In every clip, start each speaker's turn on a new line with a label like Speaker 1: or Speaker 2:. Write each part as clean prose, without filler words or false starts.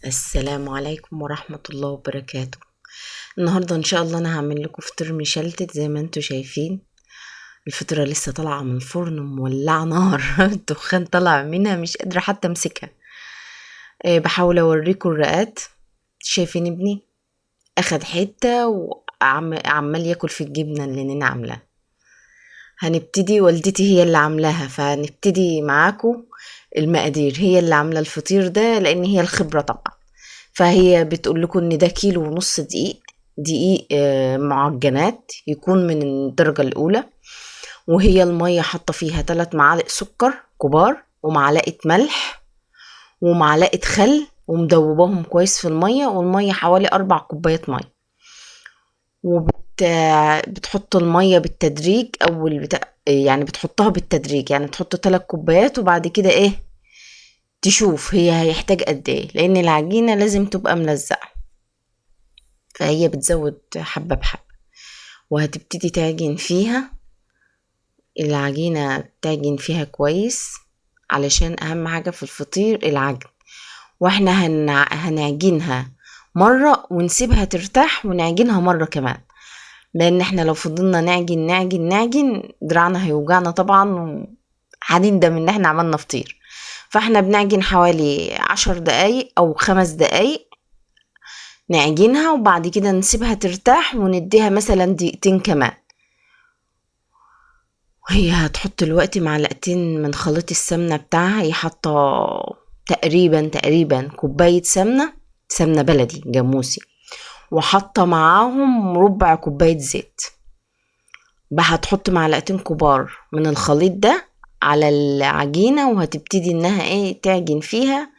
Speaker 1: السلام عليكم ورحمة الله وبركاته. النهاردة ان شاء الله انا هعمل لكم فطير مشلتت. زي ما انتم شايفين الفطيرة لسه طالعة من الفرن ومولعة نار الدخان طالع منها، مش قادرة حتى امسكها. بحاول اوريكم الرقات. شايفين ابني اخد حتة وعمال ياكل في الجبنة اللي نينا عاملاها. هنبتدي، والدتي هي اللي عاملاها، فهنبتدي معاكم المقادير. هي اللي عامله الفطير ده لان هي الخبرة طبعا. فهي بتقول لكم ان ده 1.5 كيلو دقيق معجنات يكون من الدرجة الاولى، وهي المية حاطه فيها 3 معالق سكر كبار ومعلقة ملح ومعلقة خل، ومدوباهم كويس في المية، والمية حوالي 4 كوبايات مية. وبتحط المية بالتدريج، اول يعني بتحطها بالتدريج، يعني تحط 3 كوبايات وبعد كده ايه تشوف هي هيحتاج قد ايه، لان العجينة لازم تبقى ملزقه، فهي بتزود حبه بحبه. وهتبتدي تعجن فيها العجينة، تعجن فيها كويس علشان اهم حاجة في الفطير العجن. واحنا هنعجنها مرة ونسيبها ترتاح ونعجنها مرة كمان، لان احنا لو فضلنا نعجن نعجن نعجن دراعنا هيوجعنا طبعا وهنندم ان احنا عملنا فطير. فاحنا بنعجن حوالي 10 دقايق او 5 دقايق نعجنها، وبعد كده نسيبها ترتاح ونديها مثلا دقيقتين كمان. وهي هتحط دلوقتي معلقتين من خليط السمنة بتاعها. هي حاطة تقريبا كوباية سمنة بلدي جاموسي، وحاطة معاهم ربع كوباية زيت. بقى هتحط معلقتين كبار من الخليط ده على العجينة، وهتبتدي انها ايه تعجن فيها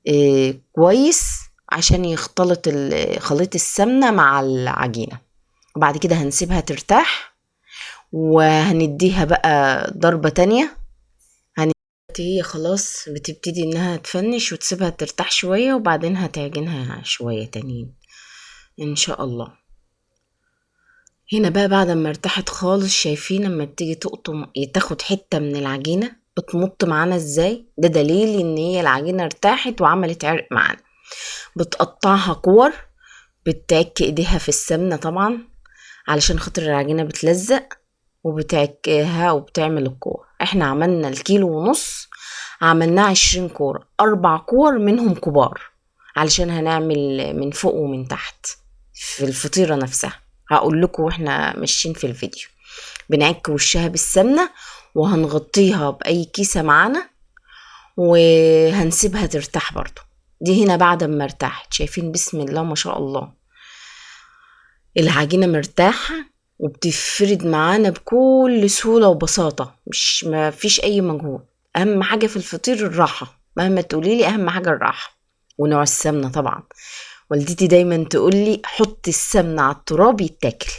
Speaker 1: إيه كويس عشان يختلط خليط السمنة مع العجينة. وبعد كده هنسيبها ترتاح وهنديها بقى ضربة تانية. هي خلاص بتبتدي انها تفنش وتسيبها ترتاح شوية، وبعدين هتعجنها شوية تانيين ان شاء الله. هنا بقى بعد ما ارتاحت خالص، شايفين لما بتيجي تقطم تاخد حتة من العجينة بتمط معانا ازاي، ده دليل ان هي العجينة ارتاحت وعملت عرق معانا. بتقطعها كور، بتعك ايديها في السمنة طبعا علشان خاطر العجينة بتلزق، وبتعكها وبتعمل الكور. احنا عملنا 1.5 كيلو، عملناه 20 كورة، 4 كور منهم كبار علشان هنعمل من فوق ومن تحت في الفطيرة نفسها. هقول لكم واحنا ماشيين في الفيديو. بنعك وشها بالسمنة وهنغطيها بأي كيسة معانا وهنسيبها ترتاح برضو. دي هنا بعد ما ارتاحت، شايفين بسم الله ما شاء الله العجينة مرتاحة وبتفرد معانا بكل سهولة وبساطة، مش ما فيش أي مجهود. أهم حاجة في الفطير الراحة، مهما تقولي لي أهم حاجة الراحة ونوع السمنة طبعا. والدتي دايما تقولي حط السمنة على التراب يتاكل،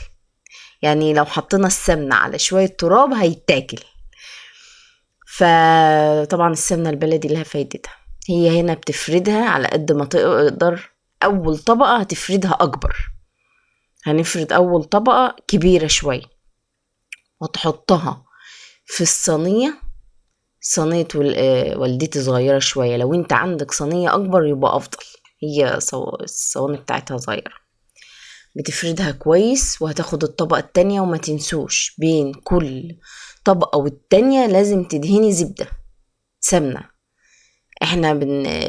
Speaker 1: يعني لو حطينا السمنة على شوية تراب هيتاكل. فطبعا السمنة البلدي لها فايدتها. هي هنا بتفردها على قد ما تقدر. أول طبقة هتفردها أكبر، هنفرد أول طبقة كبيرة شوية وتحطها في الصينية. صينية والدتي صغيرة شوية، لو انت عندك صينية أكبر يبقى أفضل، هي الصواني بتاعتها صغيرة. بتفردها كويس وهتاخد الطبقة التانية. وما تنسوش بين كل طبقة والتانية لازم تدهني زبدة سمنة. احنا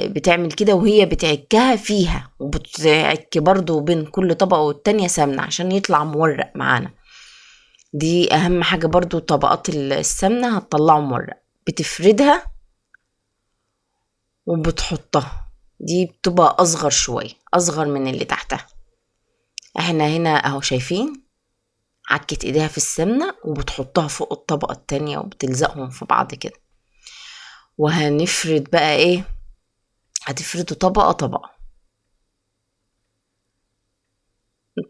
Speaker 1: بتعمل كده وهي بتعكها فيها، وبتعك برضو بين كل طبقة والتانية سمنة عشان يطلع مورق معانا. دي اهم حاجة برضو، طبقات السمنة هتطلعه مورق. بتفردها وبتحطها، دي بتبقى اصغر شوية، اصغر من اللي تحتها. احنا هنا اهو شايفين عكت ايديها في السمنة وبتحطها فوق الطبقة التانية وبتلزقهم في بعض كده. وهنفرد بقى ايه، هتفردوا طبقة طبقة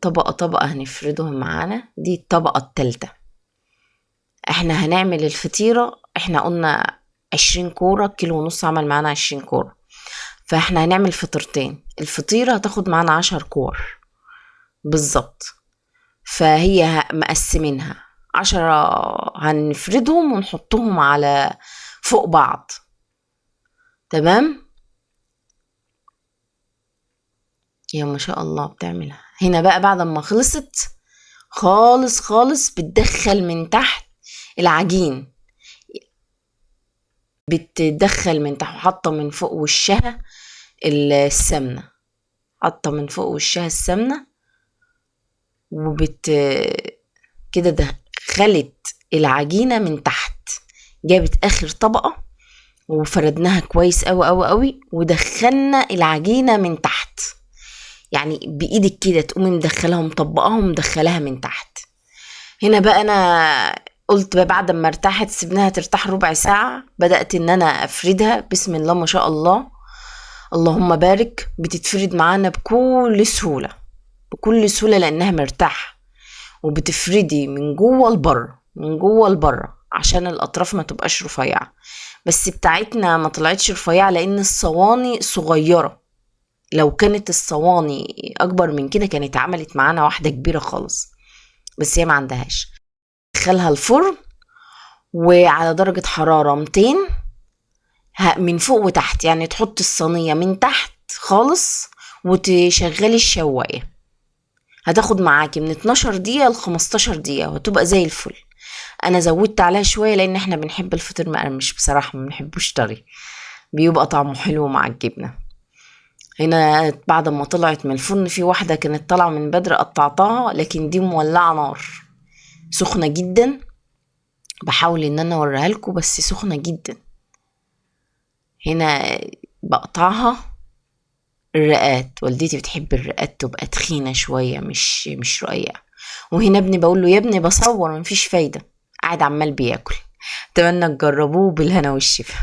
Speaker 1: طبقة طبقة، هنفردهم معانا. دي الطبقة التالتة. احنا هنعمل الفطيرة، احنا قلنا 20 كورة، 1.5 كيلو عمل معانا 20 كورة، فاحنا هنعمل فطيرتين. الفطيرة هتاخد معانا 10 كور بالظبط، فهي مقسمينها 10، هنفردهم ونحطهم على فوق بعض. تمام. يا ما شاء الله بتعملها. هنا بقى بعد ما خلصت خالص خالص بتدخل من تحت العجين، بتدخل من تحت وحاطه من فوق وشها السمنة، حاطه من فوق وشها السمنة، وبت كده دخلت العجينة من تحت، جابت اخر طبقه وفردناها كويس قوي قوي قوي، ودخلنا العجينة من تحت، يعني بايدك كده تقومي مدخلاها ومطبقاها ومدخلاها من تحت. هنا بقى انا قلت بقى بعد ما ارتاحت، سيبناها ترتاح ربع ساعة، بدأت ان انا افردها. بسم الله ما شاء الله اللهم بارك، بتتفرد معانا بكل سهولة، بكل سهولة لانها مرتاحة، وبتفردي من جوه لبره، من جوه لبره عشان الاطراف ما تبقاش رفيعة. بس بتاعتنا ما طلعتش رفيعة لان الصواني صغيرة، لو كانت الصواني اكبر من كده كانت عملت معانا واحدة كبيرة خالص، بس هي ما عندهاش. دخلها الفرن وعلى درجة حرارة 200 من فوق وتحت، يعني تحط الصينية من تحت خالص وتشغلي الشواية، هتاخد معاكي من 12 دقيقة ل 15 دقيقة وهتبقى زي الفل. انا زودت عليها شوية لان احنا بنحب الفطير مقرمش بصراحة، ما بنحبوش طري، بيبقى طعمه حلو مع الجبنة. هنا بعد ما طلعت من الفرن في واحدة كانت طالعة من بدري قطعتها، لكن دي مولعة نار سخنة جدا، بحاول ان انا اوريها لكم بس سخنة جدا. هنا بقطعها الرقات، والدتي بتحب الرقات تبقى تخينة شوية مش رقيقة. وهنا ابني بقول له يا ابني بصور مفيش فايدة، قاعد عمال بياكل. اتمنى تجربوه بالهنا والشفا.